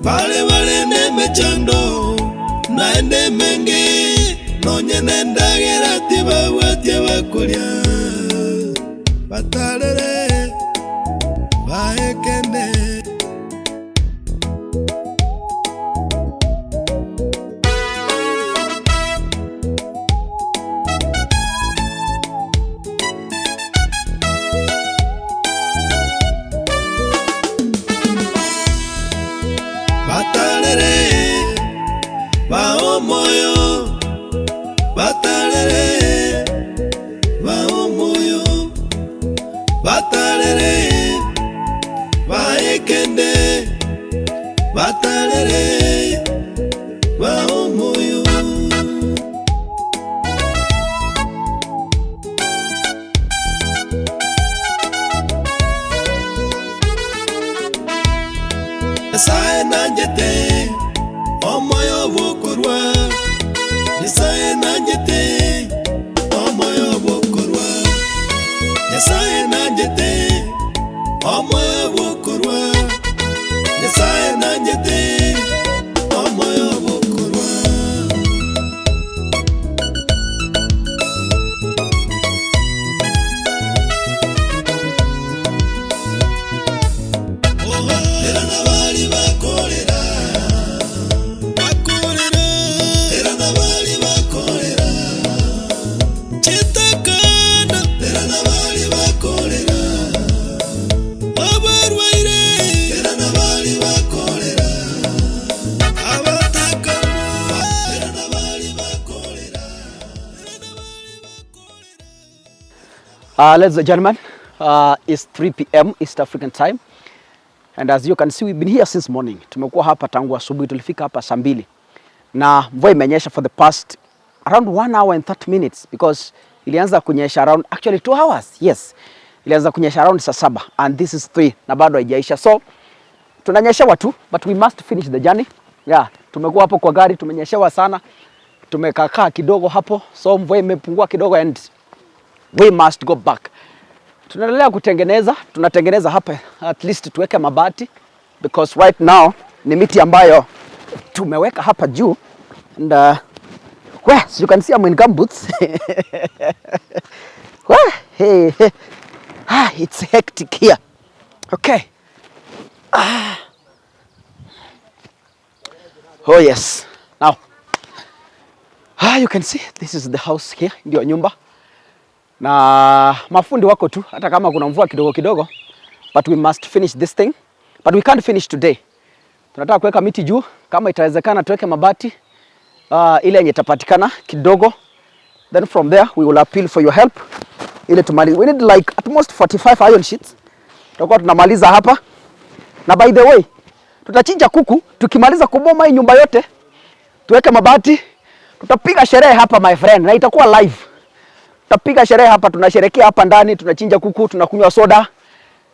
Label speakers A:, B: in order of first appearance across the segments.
A: Bare bare nemechando, naende emenge, nonye nendagera tibabwati abakoria. Batarere, baekende. Batarere bae omoyo, batarere bae omoyo, batarere bae ekende, batarere bae omoyo. Nyasae nanchete omoyo bw'okorua, Nyasae nanchete omoyo bw'okorua, Nyasae nanchete omoyo bw'okorua, Nyasae nanchete omoyo bw'okorua.
B: Uh, ladies and gentlemen, uh, it's 3 p.m. East African time and as you can see we've been here since morning. Tumekuwa hapa tangu asubuhi, tulifika hapa saa mbili na mvua imenyesha for the past around 1 hour and 30 minutes because ilianza kunyesha around actually 2 hours. Yes, ilianza kunyesha around saa saba and this is 3 na bado haijaisha, so tunanyeshewa tu but we must finish the journey. Yeah, tumekuwa hapo kwa gari tumenyeshewa sana, tumekakaa kidogo hapo, so mvua imepungua kidogo and we must go back. Tunaendelea kutengeneza, tunatengeneza hapa at least tuweke mabati because right now ni miti ambayo tumeweka hapa juu and well, so you can see I'm in gumboots. Well, hey, hey. Ah, it's hectic here. Okay. Ah. Oh yes. Now, ah, you can see this is the house here, ndio nyumba na mafundi wako tu, hata kama kuna mvua kidogo kidogo, but we must finish this thing, but we can't finish today. Tunataka kuweka miti juu, kama itawezekana tuweke mabati uh, ile yenye itapatikana kidogo, then from there we will appeal for your help ile tumalize. We need like at most 45 iron sheets, tutakuwa tunamaliza hapa. Na by the way, tutachinja kuku tukimaliza kuboma hii nyumba yote, tuweke mabati, tutapiga sherehe hapa my friend, na itakuwa live. Tutapiga sherehe hapa, tunasherekea hapa ndani, tunachinja kuku, tunakunywa soda,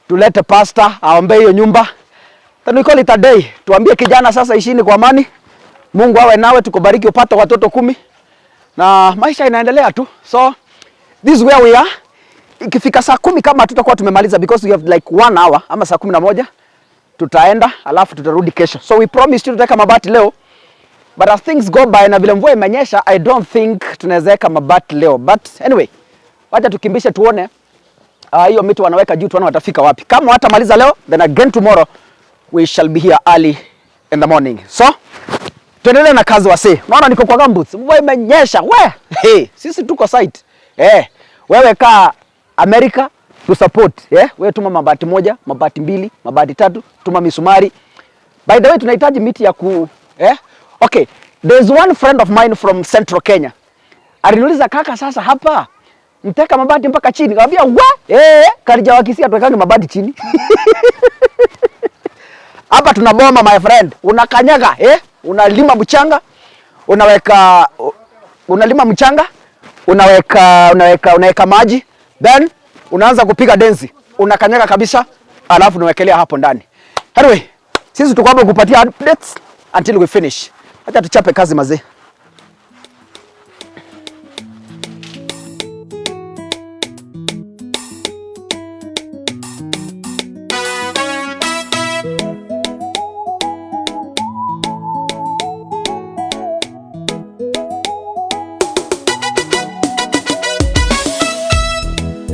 B: tulete pasta aombe hiyo nyumba, then we call it a day. Tuambie kijana sasa, ishini kwa amani, Mungu awe nawe, tukubariki upate watoto kumi na maisha inaendelea tu. So this is where we are. Ikifika saa kumi kama tutakuwa tumemaliza because we have like one hour ama saa 11 tutaenda, alafu tutarudi kesho. So we promised you tutaweka mabati leo, but as things go by na vile mvua imenyesha, I don't think tunaweza weka mabati leo, but anyway, wacha tukimbishe tuone hiyo uh, miti wanaweka juu, tuone watafika wapi. Kama watamaliza leo, then again tomorrow we shall be here early in the morning. So tuendelee na kazi wasee. Unaona niko kwa gumboots, mvua imenyesha we. Hey, sisi tuko site. Eh, wewe kaa America tu support eh, wewe tuma mabati moja, mabati mbili, mabati tatu, tuma misumari. By the way tunahitaji miti ya ku eh? Okay, there's one friend of mine from Central Kenya. Aliniuliza kaka, sasa hapa mteka mabati mpaka chini. Nikamwambia we, eh, karija wakisia tuwekange mabati chini. Hapa tunaboma my friend. Unakanyaga eh? Unalima mchanga, unaweka unalima mchanga, unaweka unaweka unaweka maji, then unaanza kupiga densi. Unakanyaga kabisa, alafu unawekelea hapo ndani. Anyway, sisi tuko hapa kupatia updates until we finish. Acha tuchape kazi mazee.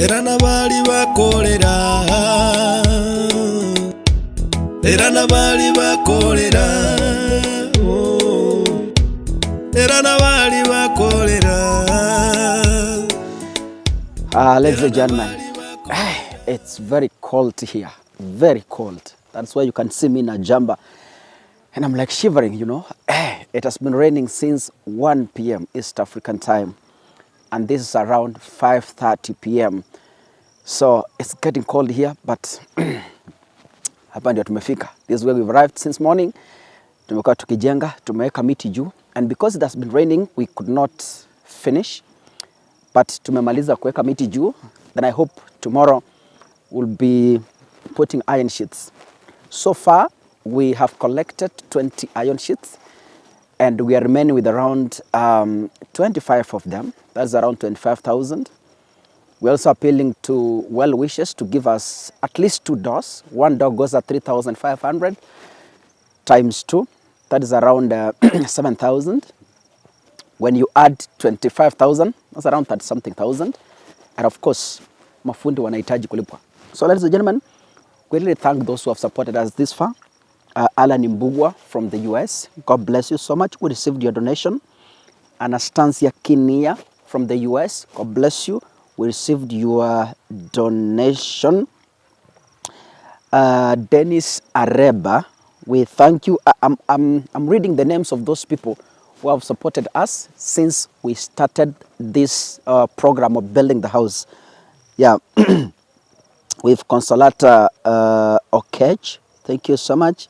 A: Era nabari bakorera, era nabari bakorera, oh, era nabari bakorera.
B: Ladies and gentlemen, it's very cold here, very cold. That's why you can see me in a jumper. And I'm like shivering, you know. It has been raining since 1 p.m. East African time. And this is around 5:30 p.m. So it's getting cold here, but hapa ndio tumefika. This is where we've arrived since morning. Tumekuwa tukijenga, tumeweka miti juu. And because it has been raining, we could not finish. But tumemaliza kuweka miti juu. Then I hope tomorrow we'll be putting iron sheets. So far, we have collected 20 iron sheets and we are remaining with around 25 of them. That's around 25,000. We're also appealing to well wishers to give us at least two doors. One door goes at 3,500 times two. That is around 7,000. When you add 25,000, that's around 30 something thousand. And of course, mafundi wanahitaji kulipwa. So ladies and gentlemen, we really thank those who have supported us this far. Alan Mbugua from the US, God bless you so much. We received your donation. Anastasia Kinia from the US, God bless you. We received your donation. Dennis Areba, we thank you. I'm reading the names of those people who have supported us since we started this program of building the house. Yeah. With Consolata Okech, thank you so much.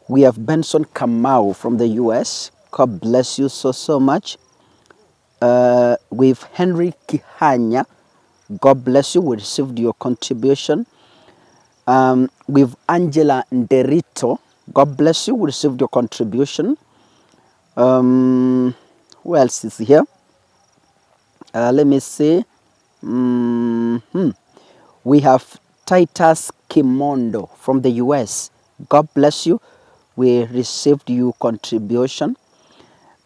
B: We have Benson Kamau from the US. God bless you so, so much. With Henry Kihanya, God bless you. We received your contribution. With Angela Nderito, God bless you. We received your contribution. Who else is here? Let me see. We have Titus Kimondo from the US. God bless you. We received your contribution.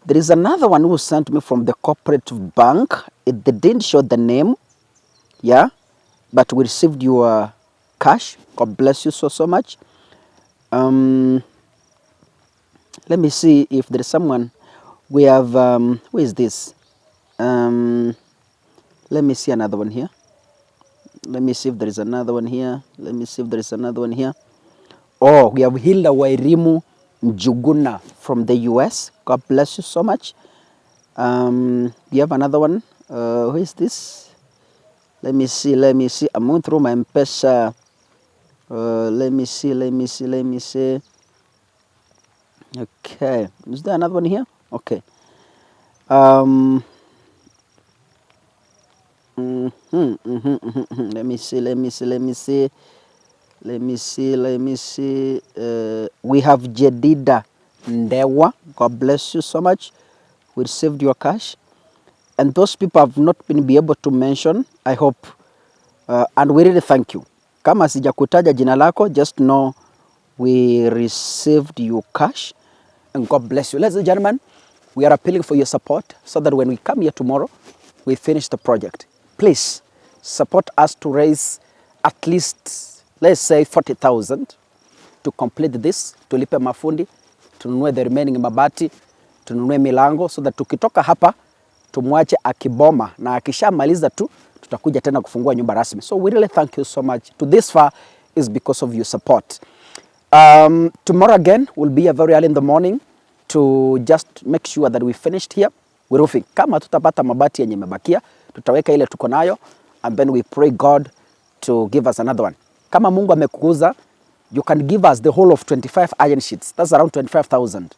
B: There is another one who sent me from the cooperative bank. They didn't show the name, yeah, but we received your cash. God bless you so, so much. Let me see if there is someone. We have, who is this? Let me see another one here. Let me see if there is another one here. Let me see if there is another one here. Oh, we have Hilda Wairimu Njuguna from the US. God bless you so much. We have another one. Who is this? Let me see. Let me see. I'm going through my M-Pesa. Let me see. Let me see. Let me see. Okay. Is there another one here? Okay. Let me see. Let me see. Let me see. Let me see. Let me see. We have Jedida Ndewa. God bless you so much. We received your cash. And those people have not been be able to mention, I hope. And we really thank you. Kama sijakutaja jina lako, just know we received your cash. And God bless you. Ladies and gentlemen, we are appealing for your support so that when we come here tomorrow, we finish the project. Please support us to raise at least, let's say 40,000 to complete this, tulipe mafundi, tununue the remaining mabati, tununue milango so that tukitoka hapa tumwache akiboma na akishamaliza tu tutakuja tena kufungua nyumba rasmi. So we really thank you so much. To this far is because of your support. Tomorrow again will be very early in the morning to just make sure that we finished here with roofing. Kama tutapata mabati yenye imebakia, tutaweka ile tuko nayo and then we pray God to give us another one. Kama Mungu amekuguza, you can give us the whole of 25 iron sheets. That's around 25,000.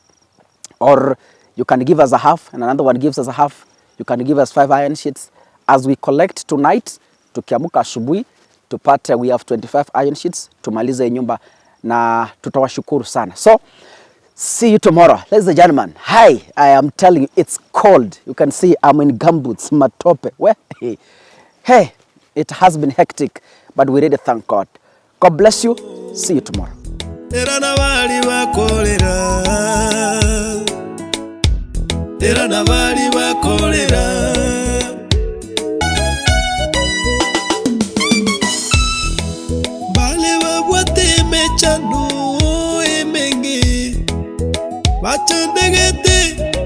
B: Or you can give us a half and another one gives us a half. You can give us 5 iron sheets. As we collect tonight, tukiamuka asubuhi, tupate we have 25 iron sheets, tumalize hii nyumba na tutawashukuru sana. So, see you tomorrow. Ladies and gentlemen, hi, I am telling you, it's cold. You can see I'm in gumboots, matope. Where? Hey, it has been hectic, but we really thank God. God bless you. See you tomorrow.
A: Era nabali bakolera era nabali bakolera. Bachandegete.